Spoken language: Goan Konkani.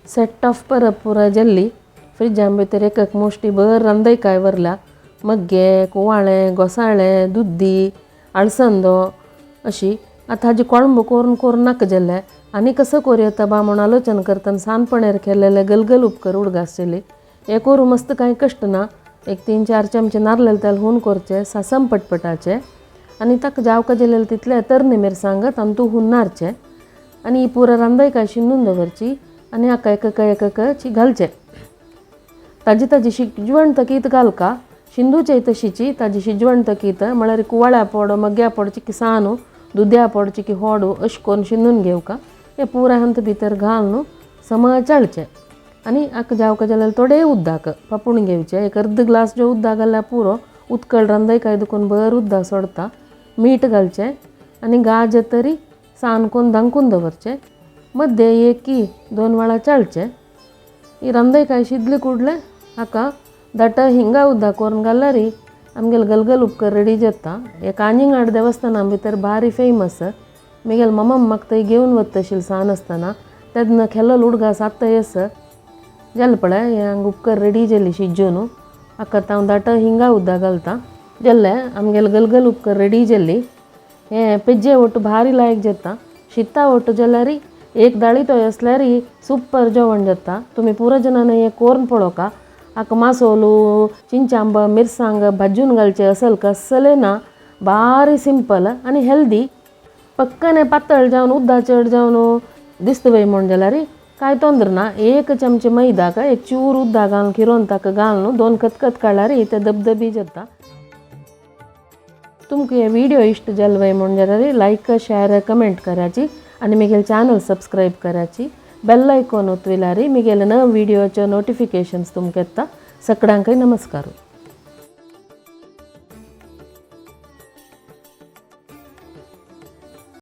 सेट ऑफ परब पुरा जाल्ली. फ्रिजां भितर एक एक मोस्टी बर रांदयकाय वरल्या, मग्गे, कुवाळें, घोसाळें, दुद्दी, अळसंदो अशी. आतां हाजी कोळंबू करून करून नाका जाल्लें आनी कसं कोरयता बा म्हूण आलोचन करतना सानपणेर केलेले गलगल उपकर उडगास जाली. हे करूं मस्त कांय कश्ट ना. एक 3-4 चमचे नारलेले तेल हून करचे, सासम पटपटाचे आनी ताका जावका जालेले तितले तरणे मिरसांग तांतू हुन्नारचे आनी ही पुरा रांदयकाय शिंदून दवरची आनी हाका एक एक एक घालचे. ताजी ताजी शिजवण तकीत घालका, शिंदूचे तशीची ताजी शिजवण तकीत म्हळ्यार कुवाळ्या पोड, मग्या पोड चिकी सानू, दुद्या पोड चिकी होडू अशें करून शिंदून घेवका. हे पुरा हंत भितर घालून सम चाळचे आनी हाका जावका जाल्यार थोडे उदक पापूण घेवचे. एक अर्द ग्लास जो उदक घाल्यार पुरो, उदकळ रांदयकाय दुखून बर उदक सोडता. मीठ घालचें आनी गाजर तरी सान करून धांकून दवरचें. मद्दे एक 2 वेळा चाळचें. ही रांदयकाय शिजली कुडले हाका दाट हिंगा उदक करून घाल्यार आमगेले गलगल उपकर रेडी जाता. हे कांजिंगाड देवस्थाना भितर भारी फेमस. मिगेल मम्मा म्हाका थंय घेवन वता सान आसतना तेन्ना खेलोल उडगास आतां येस जालें पळय. हे हांगा उपकर रेडी जाली शिजून. हाका आतां हांव दाट हिंगा उदक घालता. जालें आमगेले गलगल उपकर रेडी जाली. हें पेज्जे ओट्टू भारी लायक जाता. शिता ओट्टू जाल्यार एक दाळी तोय आसल्यार सुपर जेवण जाता. तुमी पुरो जाणांनी हें कोरून पळोवका. हाका मासोलू, चिंचांब, मिरसांग भाजून घालचें असल कसलें ना, भारी सिंपल आनी हेल्दी. पक्कने पातळ जावन उदक चड जावन दिसता वय म्हूण जाल्यार कांय तोंदर ना. 1 चमचे मैदाक एक चूर उदक घालून खिरोवन ताका घालून 2 खतखत काडल्यार ते धबधबी जाता. तुमकां हे व्हिडिओ इश्ट जाल वय म्हूण जाल्यार लायक, शेअर, कमेंट कराची आनी म्हगेलें चॅनल सबस्क्रायब कराची. बेल आयकॉन ओतविल्यार म्हगेले नव व्हिडिओचे नोटिफिकेशन्स तुमकां येता. सगळ्यांकय नमस्कार.